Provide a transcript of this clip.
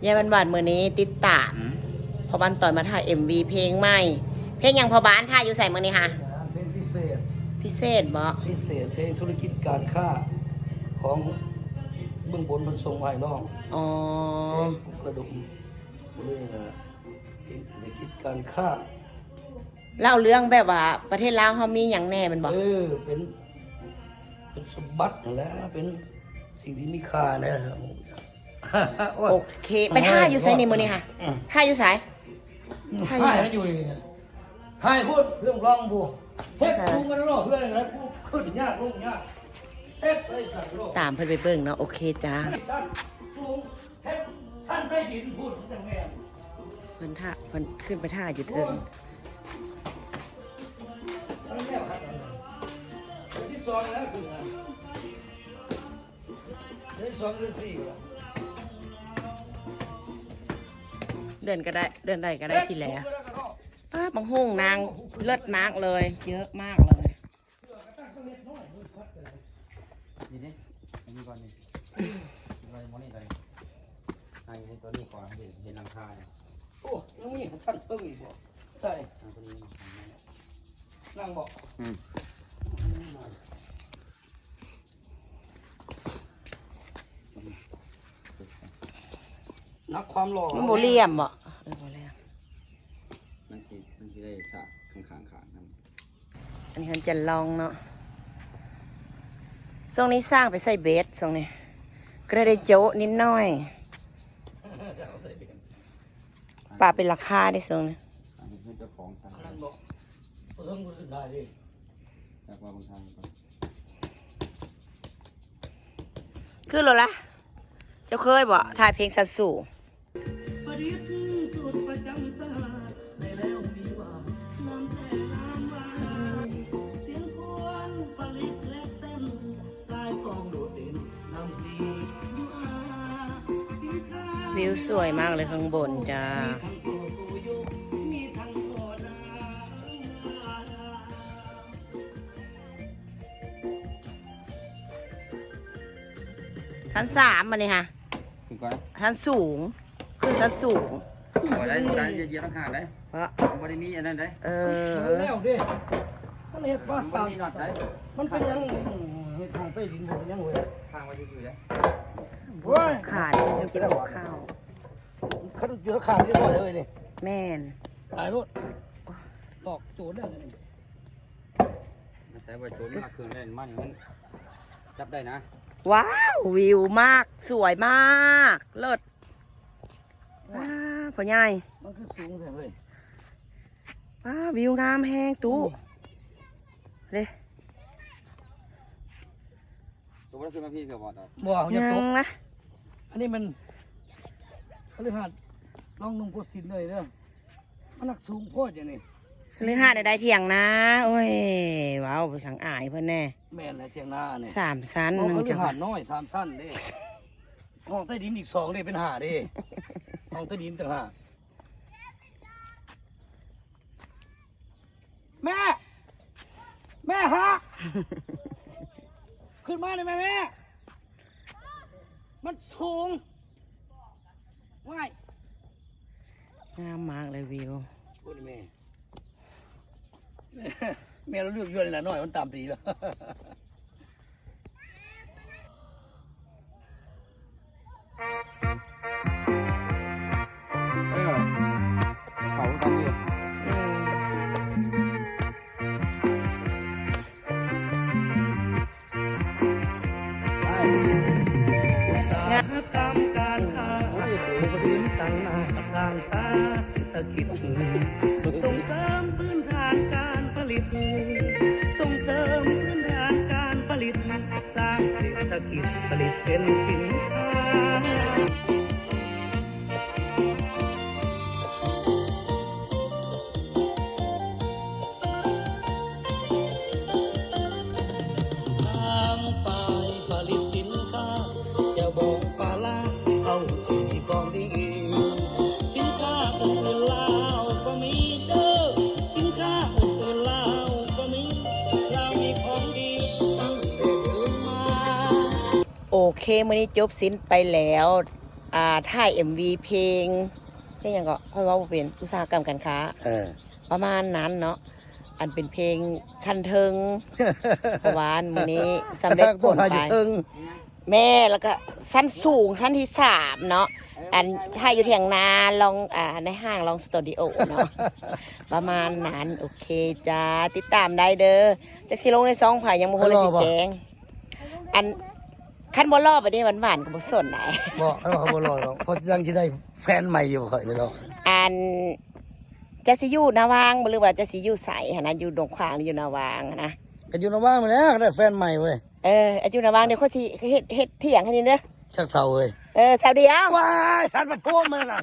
ຍາຍບ້ານໆ ມື້ນີ້ຕິດຕາມພໍ່ບ້ານຕອຍມາຖ່າຍເອັມວີເພງໃໝ່. ເພງຫຍັງພໍ່ບ້ານ? ຖ່າຍຢູ່ໃສມື້ນີ້ຫະ? ເພງພິເສດ. ພິເສດບໍ? ພິເສດ ເພງທຸລະກິດການຄ້າຂອງເມືອງບົນເພິ່ນສົ່ງມາໃຫ້ນ້ອງ. ອໍ ເພງປຸກລະດົມ ເພງທຸລະກິດການຄ້າ. ເລົ່າເລື່ອງແບບວ່າປະເທດລາວເຮົາມີຫຍັງແດ່ແມ່ນບໍ່? ເອີ ເປັນ ເປັນສົມບັດຫັ້ນແຫຼະ ເປັນສິ່ງທີ່ມີຄ່າແດ່. ໂອເຄ ໄປຖ່າຍຢູ່ໃສນີ້ມື້ນີ້ຫະ? ອືມ ຖ່າຍຢູ່ໃສ? ຖ່າຍຢູ່ໃສ? ຖ່າຍຢູ່ນີ້ ຖ່າຍພຸ້ນ ເລື່ອງລອງບໍ່ ເຮັດ ເອີ ສູງກັນເນາະ ເພື່ອນນະ ຂຶ້ນຍາກລົງຍາກ ເຮັດໄປຊັ້ນໂລດ ຕາມເພິ່ນໄປເບິ່ງເນາະ. ໂອເຄຈ້າ ຊັ້ນສູງ ເຮັດຊັ້ນໃຕ້ດິນພຸ້ນ ມັນຈັ່ງແມ່ນ. ເພິ່ນຖ້າ ເພິ່ນຂຶ້ນໄປຖ້າຢູ່ເທິງ ເດືອນສິບສອງແລ້ວ ເດືອນສິບສອງ ເດືອນສີ່ ເດືອນກໍໄດ້ ເດືອນໃດກໍໄດ້ທີ່ແລ້ວ. ປ້າ ບັກຫຸ່ງນາງເລີດມາກເລີຍ ເຍີະມາກເລີຍ. ນີ້ເດ້ ອັນນີ້ກ່ອນນີ້ ໄວ້ໝົດນີ້ໄດ້ ໃຫ້ໃຫ້ຕົວນີ້ກ່ອນ ເຫັນ ເຫັນຫຼັງຄານີ້. ໂອ້ ຍັງມີຊັ້ນເທິງອີກບໍ່? ໃສ່ ເອົາຕົວນີ້ ນັ່ງບໍ່? ອືມ ໜັກຄວາມຫຼໍ່ ມັນບໍ່ຫຼ່ຽມບໍ? ເອີ ບໍ່ຫຼ່ຽມ ມັນຊິ ມັນຊິໄດ້ສາກຂ້າງໆ ຂ້າງ ອັນນີ້ເພິ່ນຈະລອງເນາະ. ຊ່ວງນີ້ຊ່າງໄປໃສ່ເບັດ ຊ່ວງນີ້ກໍໄດ້ໂຈະນິດໜ້ອຍ. ປາເປັນລາຄາເດ້ຊ່ວງນີ້. ເຮັດເຈົ້າຂອງຊ່າງ ອັນນັ້ນບໍ່ ເພິ່ນບໍ່ໄດ້ຖ່າຍເດ້ ຈັກວ່າເບິ່ງທາງກ່ອນ. ຄືໂລດລະ ເຈົ້າເຄີຍບໍ່ ຖ່າຍເພງຊັ້ນສູງ? ປະດິດສູດປະຈຳຊາດ ໃສ່ແລ້ວມີວ່າ ງາມແທ້ງາມວ່າ ສຽງຄວນປະລິດແລກເສັ້ນ ສາຍຟອງໂດດເດັ່ນ ນຳສີຢູ່ອາ ສິນຄ້າ ວິວສວຍມາກເລີຍຂ້າງບົນຈ້າ. ມີທັງໂຕໂກໂຍ ມີທັງທໍ່ນ້ຳ. ຊັ້ນສາມ ບັດນີ້ຫະ ຂຶ້ນກ່ອນ ຊັ້ນສູງ ຂຶ້ນຊັ້ນສູງ. ບໍ່ໄດ້ ບໍ່ໄດ້ ຢ່າຢຽບທາງຂ້າງໄດ້ ເພາະ ບໍ່ໄດ້ມີອັນນັ້ນໄດ້. ເອີ ມັນແລ້ວເດ້ ມັນເຮັດວ່າ ມັນບໍ່ມີນັດໄດ້ ມັນເປັນຫຍັງ ເຮັດທາງໃຕ້ດິນບໍ່ເປັນຫຍັງເວີຍ ທາງໄວ້ຊື່ໆໄດ້. ໂອ້ຍ ສຳຄັນ ຍັງກິນກັບເຂົ້າ ຄັນຢູ່ທາງຂ້າງນີ້ບໍ່ເລີຍນີ້. ແມ່ນ ຕາຍໂລດ ອອກໂຈນແລ້ວນີ້. ໃສ່ໄວ້ໂຈນມາເຄື່ອງແລ່ນມານີ້ມັນຈັບໄດ້ນະ. ວ້າວ ວິວມາກ ສວຍມາກ ເລີດ. ວ້າວ ພໍ່ໃຫຍ່ ມັນຄືສູງແທ້ເວີຍ. ວ້າວ ວິວງາມແຮງຕູ້ ອືມ ເດ້. ຕົວບໍ່ໄດ້ຂຶ້ນມາພີ້ເທື່ອບໍ່? ບໍ່ ຍັງຕົກ ຍັງນະ. ອັນນີ້ມັນຄະລືຫາດ ລອງນຸ່ງໂພດສິນເລີຍເດີ. ມັນໜັກສູງໂພດຢ່າງນີ້ ຄະລືຫາດໃດໆ ຖຽງນາ. ໂອ້ຍ ເວົ້າໄປສັງອາຍເພິ່ນແດ່. ແມ່ນແຫຼະ ຖຽງນານີ້ ສາມຊັ້ນ ບໍ່ ຄະລືຫາດນ້ອຍ ສາມຊັ້ນເດ້. ຫ້ອງໃຕ້ດິນອີກສອງເດ້ ເປັນຫ້າເດ້. ຫ້ອງໃຕ້ດິນຕ່າງຫາກ. ແມ່ ແມ່ຮະ ຂຶ້ນມາໄດ້ແມ່ ແມ່ ມັນສູງ. ວ້າຍ ງາມມາກເລີຍວິວ. ໂອ້ຍແມ່ ແມ່ລາວເລືອກຢູ່ຫັ້ນລະນ້ອຍ ມັນຕາມດີລະ. ເອີ ເຂົາກັນຢູ່ ເອີ. ອຸດສາຫະກຳການຄ້າ ໂອ້ຍ ໂອ້ຍ ຂຶ້ນຕັ້ງໜ້າ ສ້າງສາເສດຖະກິດ ສົ່ງເສີມພື້ນຖານການຜະລິດ ສົ່ງເສີມພື້ນຖານການຜະລິດ ສ້າງເສດຖະກິດຜະລິດເປັນສິນຄ້າ. ທາງຝ່າຍຜະລິດສິນຄ້າ ແຈ່ວບອງປາລາ ເຂົ້າຈີ່ກອງດີ ສິນຄ້າອື່ນໆລາວກໍມີເດີ ສິນຄ້າອື່ນໆລາວກໍມີ ລາວມີຂອງດີຕັ້ງແຕ່ເດີມມາ. ໂອເຄ ມື້ນີ້ຈົບສິ້ນໄປແລ້ວ ອ່າ ຖ່າຍເອັມວີເພງ ເພງຫຍັງເກາະ ຂ້ອຍເວົ້າບໍ່ເປັນ ອຸດສາຫະກຳການຄ້າ ເອີ ປະມານນັ້ນເນາະ ອັນເປັນເພງຂັ້ນເທິງ ເພາະວ່າມື້ນີ້ສຳເລັດຜົນໄປ ແມ່ ແລ້ວກໍຊັ້ນສູງ ຊັ້ນທີສາມເນາະ ອັນຖ່າຍຢູ່ຖຽງນາ ລອງ ອ່າ ໃນຫ້າງລອງສະຕູດິໂອເນາະ ປະມານນັ້ນ. ໂອເຄຈ້າ ຕິດຕາມໄດ້ເດີ ຈັກຊິລົງໃນຊ່ອງໃຜ ຍັງບໍ່ຮູ້ເລີຍຊິແຈ້ງ ອັນ ຄັນບໍ່ຫຼໍ່ປານນີ້ຫວານໆກໍບໍ່ສົນໃດ໋ ບໍ່ ເຮົາບໍ່ຫຼໍ່ດອກ ເພາະຍັງຊິໄດ້ແຟນໃໝ່ຢູ່ ຂ້ອຍນີ້ເນາະ ອັນ ເຈົ້າຊິຢູ່ນາຫວ່າງບໍ່ ຫຼືວ່າເຈົ້າຊິຢູ່ໃສຫັ້ນນະ ຢູ່ດວງຂວາງ ຫຼືຢູ່ນາຫວ່າງຫັ້ນນະ? ກໍຢູ່ນາຫວ່າງນີ້ແຫຼະ ກໍໄດ້ແຟນໃໝ່ເວີຍ. ເອີ ຢູ່ນາຫວ່າງ ດຽວຂ້ອຍຊິເຮັດ ເຮັດຖຽງໃຫ້ນີ້ເດີ ຈັກເສົາເວີຍ. ເອີ ເສົາດຽວ ວ້າຍ ສັນພະພູມມັນນະ.